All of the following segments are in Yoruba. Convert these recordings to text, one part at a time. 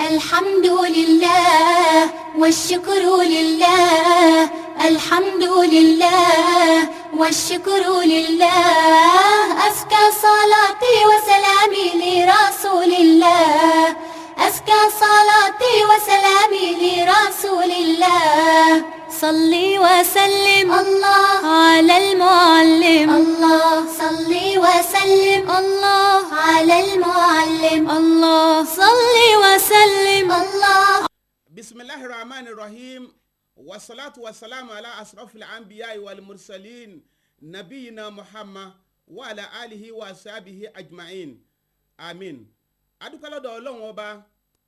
الحمد لله والشكر لله، الحمد لله والشكر لله، أزكى صلاتي وسلامي لرسول الله، أزكى صلاتي وسلامي لرسول الله. صلي وسلم الله على المعلم الله، صلي وسلم الله على المعلم الله، صلي وسلم الله. بسم الله الرحمن الرحيم، والصلاة والسلام على أشرف الأنبياء والمرسلين، نبينا محمد وعلى آله وصحبه أجمعين، آمين. Adúpẹ́ lọ́dọ̀ Ọlọ́run Ọba,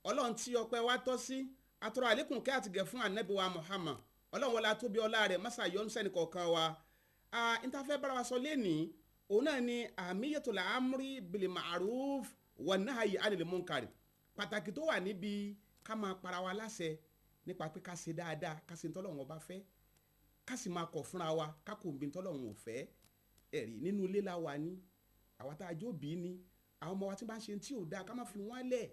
Ọlọ́run tí ọpẹ́ wa tọ́ sí. Atọ́rọ àlékún kẹ́ àtìgẹ̀ fún Ànábì wa Muhammad. Ọlọ́run wọlá tóbi ọlá rẹ̀ mọ́sá yọ́nú sẹ́ni kọ̀ọ̀kan wa. Ntafẹ́ bára wa sọ lẹ́nìí, òun náà ni أهمية الأمر بالمعروف والنهي عن المنكر, pàtàkì tó wà níbi ká máa para wa láṣẹ nípa pé ká ṣe dáadáa, ká ṣe ntọ́lọ́run Ọba fẹ́, ká sì máa kọ̀ fúnra wa ká kò ń bí ntọ́lọ́run ò fẹ́. Ẹ̀rí nínú ilé la wà ní, àwa tá a jó bí ní, àwọn ọmọ wa tí bá ń ṣe tí ò dáa, ká má fi wọ́n lẹ̀,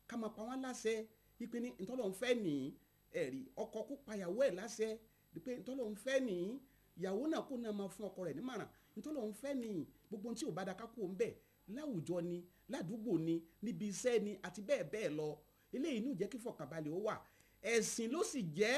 ká máa pa wọ́n láṣẹ wípé ní ntọ́lọ́run fẹ́ nìí. Ẹ̀rí ọkọ kó pa ìyàwó ẹ̀ láṣẹ wípé ntọ́lọ́run fẹ́ nìí, ìyàwó náà kó náà máa fún ọkọ rẹ̀ nímọ̀ràn, ntọ́lọ́run fẹ́ nìí. Gbogbo tí ò bá da, ká kó ń bẹ̀, láwùjọ ni, ládùúgbò ni, níbi iṣẹ́ ni, àti bẹ́ẹ̀ bẹ́ẹ̀ lọ. Eléyìí ní ò jẹ́ kí fọkànbalẹ̀ ó wà. Ẹ̀sìn ló sì jẹ́.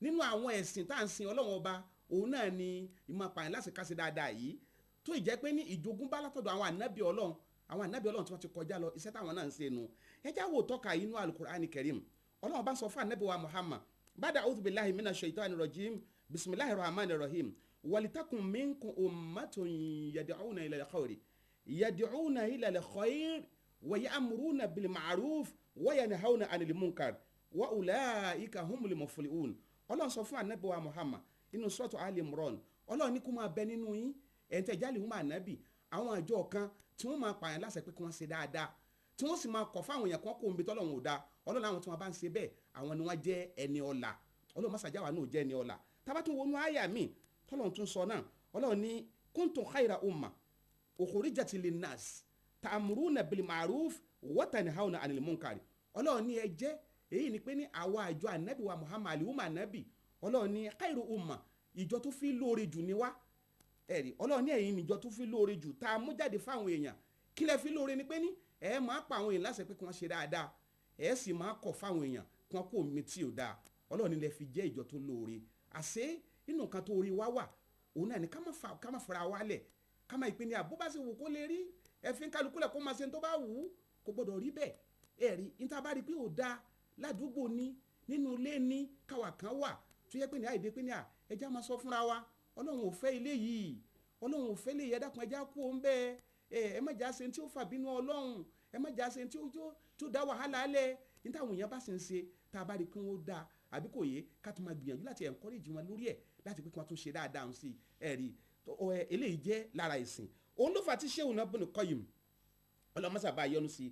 Nínú àwọn ẹ̀sìn tá à ń sin Ọlọ́run Ọba, òun náà ni ìmọ̀ pààyàn láti ká ṣe dáadáa yìí, tó ì jẹ́ pé ní ìjogúnbá látọ̀dọ̀ àwọn ànábì Ọlọ́run, àwọn ànábì Ọlọ́run tí wọ́n ti kọjá lọ, iṣẹ́ táwọn náà ń ṣe nu. Ẹ já wò tọ́ka inú Alukur'ani Karim. Ọlọ́run bá sọ fún ànábì wa Muhammad, بعد أعوذ بالله من الشيطان الرجيم، بسم الله الرحمن الرحيم، ولتكن منكم أمة يدعون إلى الخير، يدعون إلى الخير ويأمرون بالمعروف وينهون عن المنكر وأولئك هم المفلحون. Ọlọ́run sọ fún ànábì wa Muhammad inú sọ́tò Ali Imran, Ọlọ́run ní kó máa bẹ nínú yín, ẹ̀ ń tẹ̀ jálè hùmà ànábì, àwọn àjọ kan tí wọ́n máa pààyàn láṣẹ pé kí wọ́n ṣe dáadáa, tí wọ́n sì máa kọ̀ fáwọn èèyàn kan kó omi tọ́lọ́run ò dáa. Ọlọ́run, àwọn tí wọ́n bá ń ṣe bẹ́ẹ̀, àwọn ni wọ́n jẹ́ ẹni ọ̀la. Ọlọ́run mọ́sàájà wa náà jẹ́ ẹni ọ̀la. Tábà tún wọnú àyà mi tọ́lọ́run tún sọ náà, Ọlọ́run ní كنتم خير أمة أخرجت للناس تأمرون بالمعروف وتنهون عن المنكر. Ọlọ́run ní ẹ jẹ́, èyí ni pé ní àwa àjọ ànábì wa Muhammad, àlìhùmà ànábì, Ọlọ́run ní خير أمة, ìjọ tó fi lóore jù ní wá. Ẹ̀rí, Ọlọ́run ní ẹ̀yin níjọ tó fi lóore jù tá a mú jáde fáwọn èèyàn. Kí lẹ fi lóore? Ni pé ní ẹ máa pa àwọn èèyàn láṣẹ pé kí wọ́n ṣe dáadáa, ẹ sì máa kọ̀ fáwọn èèyàn kí wọ́n kó omi tí ò dáa. Ọlọ́run ní lẹ fi jẹ́ ìjọ tó lóore. Àṣé nínú nǹkan tó rí wá wà, òun náà ni ká má fara wálẹ̀, ká má ìpín ní àbó bá ṣe wù kó lè rí ẹ̀fín kálukú lẹ̀ kó máa ṣe tó bá wù ú. Kò gbọ́dọ̀ rí bẹ́ẹ̀. Ẹ̀rí níta bá rí pé ò dáa ládùúgbò ni, nínú ilé ní, káwa kan wà tó yẹ pé ní àìdè pé ní à ẹja máa sọ fúnra wa, Ọlọ́run ò fẹ́ ilé yìí, Ọlọ́run ò fẹ́ ilé yìí, ẹ dákun, ẹja kú òun bẹ́ẹ̀. Ẹ má jà ṣe tí ó fà bínú Ọlọ́run, ẹ má jà ṣe tí ó dá wàhálà lẹ̀. Ní táwọn èèyàn bá sì ń ṣe, tá a bá rí pé wọ́n dáa àbí kò yé, ká tún máa gbìyànjú láti encourage wọn lórí ẹ̀, láti pé kí wọ́n tún ṣe dáadáa sí ẹ̀rí. Eléyìí jẹ́ lára ìsìn. Òun ló fà tí Ṣéhùn náà Ibn Qayyim, ọlọ́mọsàbá yọ́nú sí,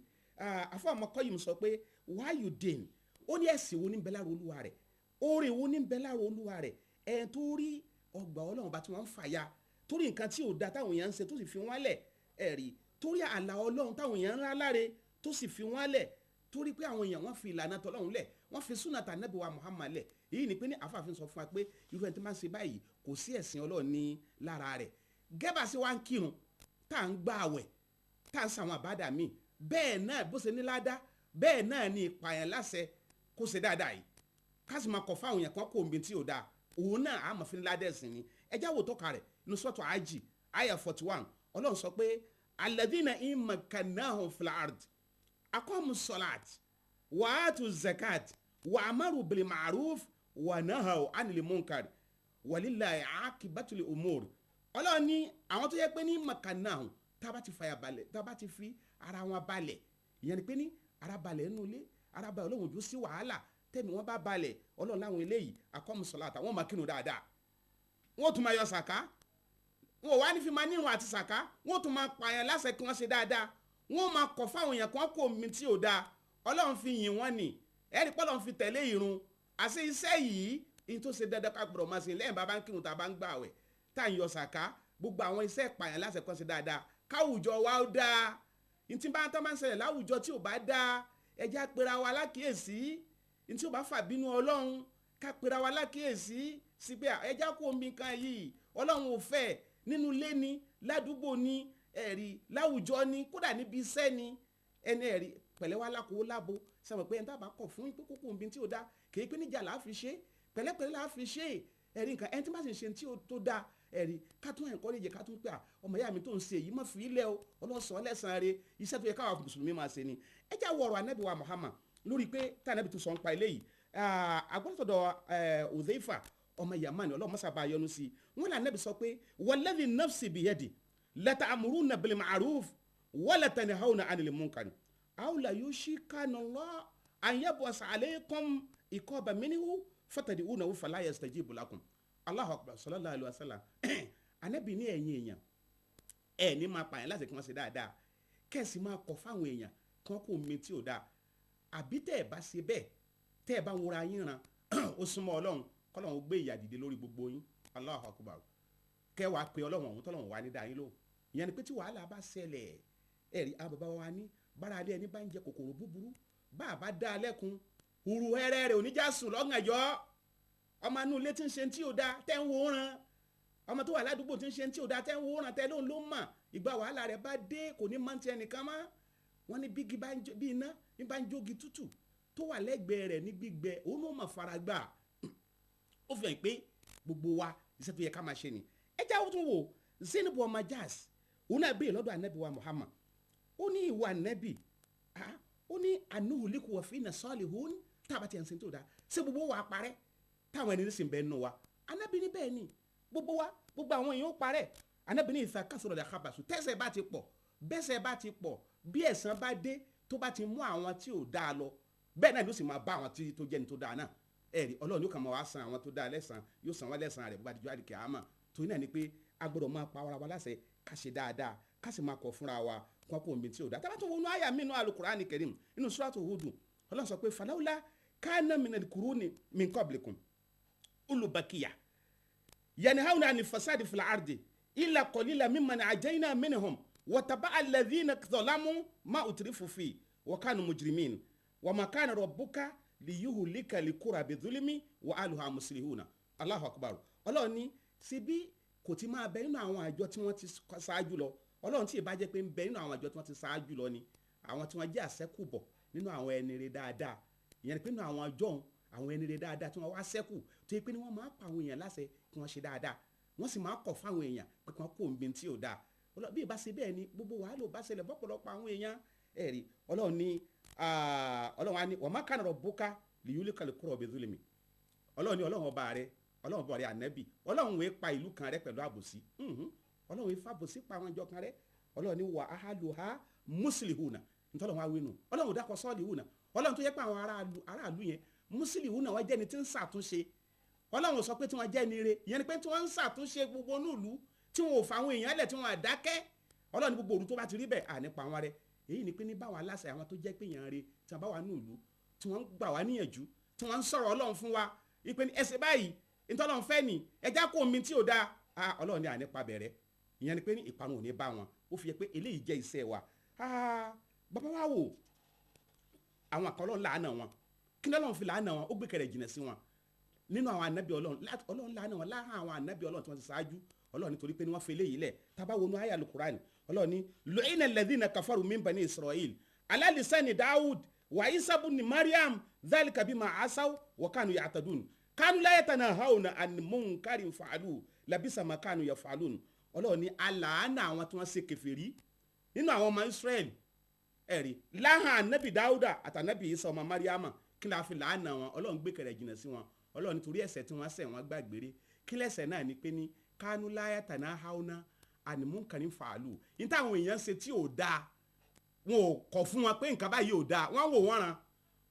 àfọ àmọ́ Qayyim sọ pé wáyù dèn, ó ní ẹ̀sìn wo ní bẹ lára olúwa rẹ̀, oore wo ní bẹ lára olúwa rẹ̀, ẹ̀ tó rí ọgbà Ọlọ́run bá tí wọ́n ń fàya torí nǹkan tí ò da táwọn èèyàn ń ṣe tó sì fi wọ́n lẹ̀. Ẹ̀rí torí àlà Ọlọ́run táwọn èèyàn ń rá láre tó sì fi wọ́n lẹ̀, torí pé àwọn èèyàn wọ́n fi ìlànà tọ́lọ́run lẹ̀, wọ́n fi súnà tànàbí wa Muhammad lẹ̀. Èyí ni pé ní àfààfin sọ fún wa pé irú ẹni tó máa ń ṣe báyìí, kò sí ẹ̀sìn Ọlọ́run ní lára rẹ̀. Gẹ́bà sí wa ń kírun, tá à ń gbà àwẹ̀, tá à ń sàwọn àbádà míì, bẹ́ẹ̀ náà bó ṣe ní ládá, bẹ́ẹ̀ náà ni ìpààyàn láṣẹ kó ṣe dáadáa yìí, ká sì máa kọ̀ fáwọn èèyàn kan kó omi tí ò dáa, òun náà àmọ̀ fi ní ládá ẹ̀sìn ni. Ẹjá wò tọ́ka rẹ̀ nínú sọ́tò Ájì, àyà 41. Ọlọ́run sọ pé الذين إن مكناهم في الأرض أقاموا الصلاة وآتوا الزكاة وأمروا بالمعروف ونهوا عن المنكر ولله عاقبة الأمور. Ọlọ́run ní àwọn tó yẹ pé ní مكناهم, tá a bá ti fàyà balẹ̀, tá a bá ti fi ara wọn balẹ̀, ìyẹn ni pé ní ara balẹ̀ nínú ilé, ara balẹ̀, Ọlọ́run ojú sí wàhálà, tẹ̀mí wọn bá balẹ̀, Ọlọ́run láwọn eléyìí أقاموا الصلاة, àwọn máa kírun dáadáa, wọ́n tún máa yọ sàká, wọn ò wá ní fi máa nírun àti sàká, wọ́n tún máa pààyàn láṣẹ kí wọ́n ṣe dáadáa, wọ́n máa kọ̀ fáwọn èèyàn kan kó omi tí ò dáa. Ọlọ́run fi yìn wọ́n nì. Ẹ̀rí pọ́lọ́run fi tẹ̀lé ìrun. Àṣẹ iṣẹ́ yìí ní tó ṣe dandan ká gbọ́dọ̀ máa ṣe lẹ́yìn bá bá ń kírun, tá a bá ń gbààwẹ̀, tá à ń yọ sàká, gbogbo àwọn iṣẹ́ ìpààyàn láṣẹ kan ṣe dáadáa, káwùjọ wa ó dáa. Ntí bá tán máa ń ṣẹlẹ̀ láwùjọ tí ò bá dáa. Ẹ jẹ́ á pera wa lákìyèsí ní tí ó bá fà bínú Ọlọ́run, ká pera wa lákìyèsí sí pé ẹ jẹ́ á kó omi kan yìí, Ọlọ́run ò fẹ́. Nínú ilé ni, ládùúgbò ni, ẹ̀rí láwùjọ ni, kódà níbi iṣẹ́ ni, ẹni ẹ̀rí pẹ̀lẹ́ wa lákòó lábo. Sọ pé ẹni tá a bá kọ̀ fún pé kókó omi tí ó dá, kì í pé níjà là á fi ṣe, pẹ̀lẹ́pẹ̀lẹ́ là á fi ṣe. Ẹ̀rí nǹkan ẹni tí bá sì ń ṣe tí ó tó dáa, ẹ̀rí ká tún encourage, ká tún pé à ọmọ ìyá mi tó ń ṣe èyí, má fi ilẹ̀ o, ọlọ́sàn lẹ́sàn-án rẹ̀. Iṣẹ́ tó yẹ káwa mùsùlùmí máa ṣe ni. Ẹ jẹ́ àwọ̀ ọ̀rọ̀ Ànábì wa Muhammad lórí pé tá Ànábì tó sọ ń pa eléyìí. Agbọ́dọ̀tọ̀dọ̀ Udhaifa ọmọ Yamani, Ọlọ́run mọ́sá bá a yọ́nú sí i, wọ́n lé Ànábì sọ pé walladhi nafsi biyadi lata'murunna bil ma'ruf wa latanhawna 'anil munkar aw la yushikanna Allah an yab'asa alaykum iqaban minhu fatad'unahu fala yastajibu lakum. Allahu akbar, sallallahu alaihi wasallam. Ànábì ní ẹ̀yin èèyàn, ẹ̀ ní máa pààyàn láti kí wọ́n ṣe dáadáa, kẹ́sì máa kọ̀ fáwọn èèyàn kí wọ́n kó omi tí ò dáa. Àbí tẹ́ ẹ̀ bá ṣe bẹ́ẹ̀, tẹ́ ẹ̀ bá ń wora yín ran, ó súnmọ́ Ọlọ́run kọ́lọ́run ó gbé ìyà dìde lórí gbogbo yín. Allahu akbar. Kẹ́ wàá pe Ọlọ́run ọ̀hún tọ́lọ́run wà ní dá yín lóhùn. Ìyẹn ni pé tí wàhálà bá ṣẹlẹ̀, ẹ̀rí àwọn bàbá wa ní bára alẹ́ ẹni bá ń jẹ kòkòrò búburú, bá a bá dá a lẹ́kun, huru hẹ́rẹ́ rẹ̀ oníjà sùn lọ́gànjọ́. Ọmọ inú ilé tí ń ṣe tí ò da tẹ́ ń wo ran, ọmọ tó wà ládùúgbò tí ń ṣe tí ò da tẹ́ ń wo ran, tẹ́ lóun ló mà, ìgbà wàhálà rẹ̀ bá dé kò ní máa ń ti ẹnìkan mọ́. Wọ́n ní bígi bá ń jó, bí iná bí bá ń jógi tútù tó wà lẹ́gbẹ̀ẹ́ rẹ̀ ní gbígbẹ, òun ló mà fara gbà. Ó fi hàn pé gbogbo wa iṣẹ́ tó yẹ ká máa ṣe ni. Ẹ jẹ́ àwọn tó ń wò Zainab ọmọ Jahsh, òun náà béèrè lọ́dọ̀ Ànábì wa Muhammad. Ó ní ìwà Ànábì, ó ní anuhuliku wa fina salihun, tá a bá ti ẹ̀ ń sin tó dáa, ṣé gbogbo wa parẹ́ táwọn ẹni sì ń bẹ nù wa? Ànábì ní bẹ́ẹ̀ ni, gbogbo wa, gbogbo àwọn èèyàn ó parẹ́. Ànábì ní ìfẹ́ kásòrò lè kábàṣù, tẹ́sẹ̀ bá ti pọ̀, bẹ́sẹ̀ bá ti pọ̀, bí ẹ̀san bá dé tó bá ti mú àwọn tí ò dáa lọ, bẹ́ẹ̀ náà ló sì máa bá àwọn tí tó jẹ́ni tó dáa náà. Ẹ̀rí Ọlọ́run yóò kàn máa wá san àwọn tó dáa lẹ́san, yóò san wọ́n lẹ́san rẹ̀ bó bá di jọ́ àdìkẹ́ àmọ́. Torí náà ni pé a gbọ́dọ̀ máa pa ara wa láṣẹ ká ṣe dáadáa, ká sì máa kọ̀ fúnra wa kó kó omi tí ò dáa. Tá bá tún wọnú àyà mi nínú Al-Qur'ani Karim, nínú Suratu Hud, Ọlọ́run sọ pé falawla kana minal quruni min qablikum ulubakiya yanhauna anil fasadi fil ardi illa qalila mimman ajayna minhum wataba'a alladhina zalamu ma utrifu fi wa kanu mujrimin wa ma kana rabbuka liyuhlika likura bidhulmi wa ahluha muslihuna. Allahu akbar. Ọlọ́run ní síbí kò ti máa bẹ nínú àwọn àjọ tí wọ́n ti ṣáájú lọ. Ọlọ́run tí ì bá jẹ́ pé ń bẹ nínú àwọn àjọ tí wọ́n ti ṣáájú lọ ni àwọn tí wọ́n jẹ́ àṣẹ́kùbọ̀ nínú àwọn ẹni rere dáadáa. Ìyẹn ni pé nínú àwọn ọjọ́ òun, àwọn ẹni rere dáadáa tí wọ́n wá ṣẹ́kù, tó yẹ pé ní wọ́n máa pa àwọn èèyàn láṣẹ kí wọ́n ṣe dáadáa, wọ́n sì máa kọ̀ fáwọn èèyàn pé kí wọ́n kó omi tí ò dáa. Bí ìbá ṣe bẹ́ẹ̀ ni gbogbo wàhálà ò bá ṣẹlẹ̀ bọ́pọ̀lọpọ̀ àwọn èèyàn. Ẹ̀rí Ọlọ́run ní, Ọlọ́run á ní wa ma kana rabbuka liyuhlika al-qura bidhulmi. Ọlọ́run ní Ọlọ́run ọba rẹ, Ọlọ́run ọba rẹ Ànábì, Ọlọ́run wèé pa ìlú kan rẹ pẹ̀lú àbòsí. Ọlọ́run wèé fàbòsí pa àwọn ìjọ kan rẹ. Ọlọ́run ní wa ahluha muslihuna. Ntọ́lọ́run wá wínú. Ọlọ́run ò dákọ̀ salihuna. Ọlọ́run tó yẹ pé àwọn aráàlú yẹn muslihuna, wọ́n jẹ́ ni tí ń ṣàtúnṣe. Ọlọ́run sọ pé tí wọ́n jẹ́ ni ire, ìyẹn ni pé tí wọ́n ń ṣàtúnṣe gbogbo inú ìlú, tí wọn ò fa àwọn èèyàn lẹ̀, tí wọ́n àdákẹ́. Ọlọ́run ní gbogbo òru tó bá ti rí bẹ́ẹ̀, à nípa wọn rẹ. Èyí ni pé ní báwọn aláṣẹ, àwọn tó jẹ́ pé èèyàn re, tí wọ́n bá wà nínú ìlú, tí wọ́n ń gbà wá níyànjú, tí wọ́n ń sọ̀rọ̀ Ọlọ́run fún wa, ìpè ní ẹsẹ̀ báyìí, ntọ́lọ́run fẹ́ ni, ẹja kó omi tí ò dáa. Ọlọ́run ní à nípa bẹ̀rẹ̀. Ìyẹn ni pé ní ìparun ò ní bá wọn. Ó fi yẹ pé eléyìí jẹ́ iṣẹ́ wa. Bàbá wa wò, àwọn kan Ọlọ́run láàánà wọn. Kí ni Ọlọ́run fi láàánà wọn? Ó gbé kẹrẹ jìnnà sí wọn. Nínú àwọn ànábì Ọlọ́run, Ọlọ́run láàánà wọn láhàn àwọn ànábì Ọlọ́run tí wọ́n ti ṣáájú. Ọlọ́run nítorí pé ní wọ́n fi eléyìí lẹ̀. Tá bá wọnú àyá Al-Qur'an, Ọlọ́run ní lu'ina alladhina kafaru min bani Isra'il ala lisani Dawud wa Isa ibn Maryam dhalika bima asaw wa kanu ya'tadun kanu la yatanahawna an munkarin fa'alu labisa ma kanu yaf'alun. Ọlọ́run ní aláàánà àwọn tí wọ́n ṣe kèfèrí nínú àwọn ọmọ Israẹli, ẹ̀rí láhàn ànábì Dáúdà àtànábì Isa ọmọ Mariama. Kí la fi làánà wọn? Ọlọ́run gbé kẹrẹ jìnnà sí wọn. Ọlọ́run nítorí ẹ̀ṣẹ̀ tí wọ́n ṣẹ̀ wọ́n gbàgbére. Kí lẹ́ṣẹ̀ náà ni pé ní kánú láyà tàná haúná ànímúkàní fàálù. Ní táwọn èèyàn ṣe tí ò dáa, wọn ò kọ̀ fún wọn pé nǹkan báyìí ò dáa, wọ́n wò wọ́n ran.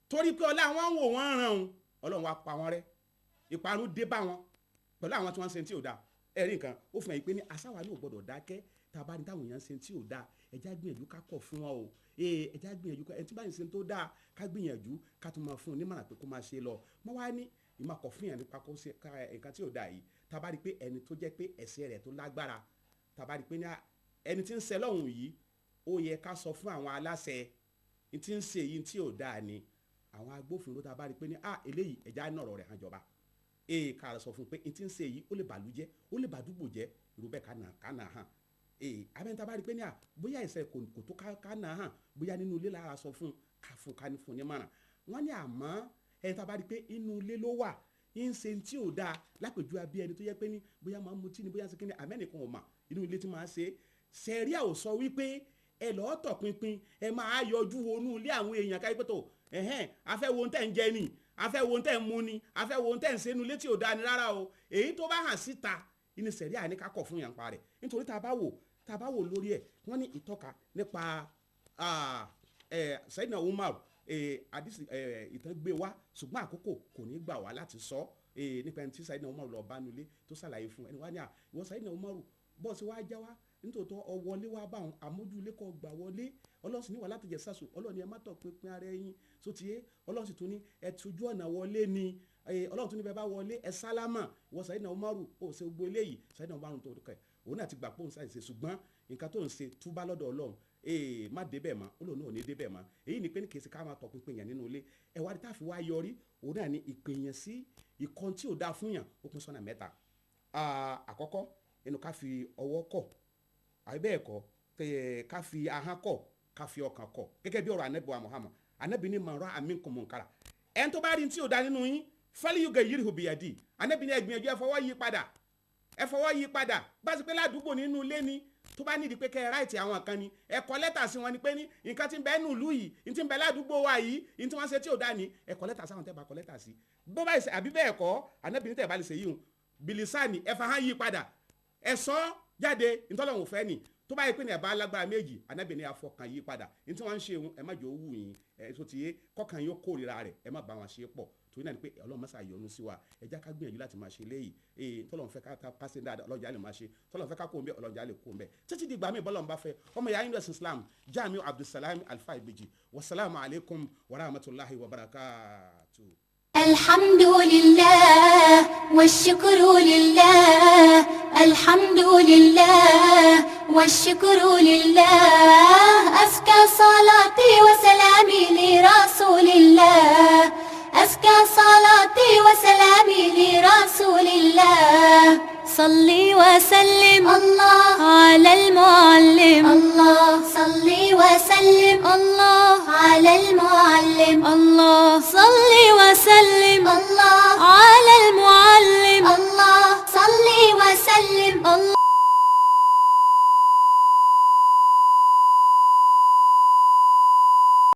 Torí pé ọlá wọn wò wọ́n ran òun, Ọlọ́run wá pa wọ́n rẹ́. Ìparun dé bá wọn pẹ̀lú àwọn tí wọ́n ṣe tí ò dáa. Ẹ̀rí nǹkan ó fi hàn pé ní àṣà wa ní ò gbọ́dọ̀ dákẹ́. Tá a bá ní táwọn èèyàn ṣe tí ò dáa, ẹ jẹ́ á gbìyànjú ká kọ̀ fún wọn o. Ẹ jẹ́ á gbìyànjú ká, ẹni tí bá ń ṣe tó dáa, ká gbìyànjú ká tún máa fún un nímọ̀ràn pé kó máa ṣe lọ. Mọ́ wá ní ìmọ̀ kọ̀ fún yàn nípa kó ṣe ká nǹkan tí ò dáa yìí. Tá a bá rí pé ẹni tó jẹ́ pé ẹ̀ṣẹ̀ rẹ̀ tó lágbára, tá a bá rí pé ní ẹni tí ń ṣẹ̀ lọ́hùn yìí, ó yẹ ká sọ fún àwọn aláṣẹ. N ti ń ṣe èyí tí ò dáa ni àwọn agbófinró tá a bá rí i pé ní à eléyìí ẹ̀já náà ọ̀rọ̀ rẹ̀ hàn jọba ee ká sọ fún un pé n ti ń ṣe èyí ó lè bàlújẹ́, ó lè bàdúgbò jẹ́, irú bẹ́ẹ̀ ká nà hàn. Ee abẹ́ni tá a bá rí i pé ní à bóyá ẹ̀ṣẹ̀ kò tó ká nà hàn, bóyá nínú ilé lára sọ fún un, ká fún ká ní fún un ní mọ̀ràn. Wọ́n ní àmọ́ ẹni tá a bá rí i pé inú ilé ló wà ń ṣe tí ò dáa, lápèjúwe bí ẹni tó yẹ pé ní bóyá máa ń mutí ni, bóyá ń ṣe kíni, àmẹ́nìkan ò mà inú ilé tí máa ń ṣe. Sẹ̀ríà ò sọ wípé ẹ lọ́ọ́ tọpinpin, ẹ máa yọjú wọnú ilé àwọn èèyàn káyé pé tó ẹ̀hẹ́n afẹ́ wo tẹ̀ ń jẹ ni, afẹ́ wo tẹ̀ ń mu ni, afẹ́ wo tẹ̀ ń ṣe inú ilé tí ò dáa ni rárá o. Èyí tó bá hàn síta inú sẹ̀ríà ní ká kọ̀ fún yàn pa rẹ̀. Nítorí tá a bá wò lórí ẹ̀, wọ́n ní ìtọ́ka nípa Sayyidina Umar, àdìsí ìtàn gbé wá, ṣùgbọ́n àkókò kò ní gbà wá láti sọ nípa ẹni tí Sayyidina Umar lọ bá nulẹ̀ tó ṣàlàyé fún ẹni wá ní à ìwọ Sayyidina Umar bọ́ọ̀ sí wá já wá nítòótọ́ ọwọlé wá bá wọn àmójúlé kọ gbà wọlé, Ọlọ́run sì ní wà láti jẹ sàṣù, Ọlọ́run ni ẹ má tọ̀ pinpin ara ẹyin tó ti yé, Ọlọ́run sì tún ní ẹ tójú ọ̀nà wọlé ni, Ọlọ́run tún ní bẹ́ẹ̀ bá wọlé ẹ sálámà. Ìwọ Sayyidina Umaru ó ṣe gbogbo eléyìí. Sayyidina Umaru tó kẹ òun náà ti gbà pé òun ṣàìṣe, ṣùgbọ́n nǹkan tó ń ṣe túbá lọ́dọ̀ Ọlọ́run má débẹ̀ mọ́, ó lòun náà ò ní débẹ̀ mọ́. Èyí ni pé ní kìí ṣe ká máa tọpinpin yẹn nínú ilé. Ẹ wá rí tá a fi wá yọrí, òun náà ni ìpènyàn sí ìkan tí ò dáa fún yàn, ó pín sọ́nà mẹ́ta. Àkọ́kọ́ inú ká fi ọwọ́ kọ̀, àbí bẹ́ẹ̀ kọ́, ká fi ahọ́n kọ̀, ká fi ọkàn kọ̀, gẹ́gẹ́ bí ọ̀rọ̀ Ànábì wa Muhammad. Ànábì ní man ra'a minkum munkara, ẹni tó bá rí tí ò dáa nínú yín falyughayyirhu biyadihi, Ànábì ní ẹ gbìyànjú ẹ fọwọ́ yí padà, ẹ fọwọ́ yí padà. Bá ti pé ládùúgbò nínú ilé ni, tó bá nídìí pé kẹ́ ẹ ráìtì àwọn kan ni, ẹ kọ lẹ́tà sí wọn ni pé ní nǹkan tí ń bẹ nínú ìlú yìí, ní tí ń bẹ ládùúgbò wa yìí, ní tí wọ́n ṣe tí ò dáa ni, ẹ kọ lẹ́tà sáwọn tẹ́ bá kọ lẹ́tà sí. Bó bá ṣe àbí bẹ́ẹ̀ kọ́, Ànábì ní tẹ́ bá lè ṣe yìí bilisani ẹ fa hàn yí padà, ẹ sọ jáde ntọ́lọ́hún fẹ́ ni. Tó bá yẹ pé ní ẹ bá lágbára méjì, Ànábì ní afọkàn yí padà, ní tí wọ́n ń ṣe ẹ má jẹ́ ó wù yín, ẹ tó ti yé kọ́kàn yín ó kórìíra rẹ̀, ẹ má bá wọn ṣe pọ̀. Torí náà ni pé Ọlọ́run mọ́sá yọ́nú sí wa, ẹ jẹ́ ká gbìyànjú láti máa ṣe léyìí. Tọ́lọ́run fẹ́ ká ṣe dáadáa, Ọlọ́run jẹ́ á lè máa ṣe, tọ́lọ́run fẹ́ ká kó ń bẹ́, Ọlọ́run jẹ́ á lè kó ń bẹ́. Títí di ìgbà míì bọ́lọ́run bá fẹ́, ọmọ ìyá yín lọ́sìn Islam Jamiu Abdulsalam Alfa Ibeji, wasalaamu alaykum wa rahmatulahi wa barakatuh. الحمد لله والشكر لله، الحمد لله والشكر لله، أزكى صلاتي وسلامي لرسول الله، أزكى صلاتي وسلامي لرسول الله، صلي وسلم الله على المعلم، الله صلي وسلم الله على المعلم، الله صلي وسلم الله على المعلم، الله صلي وسلم الله.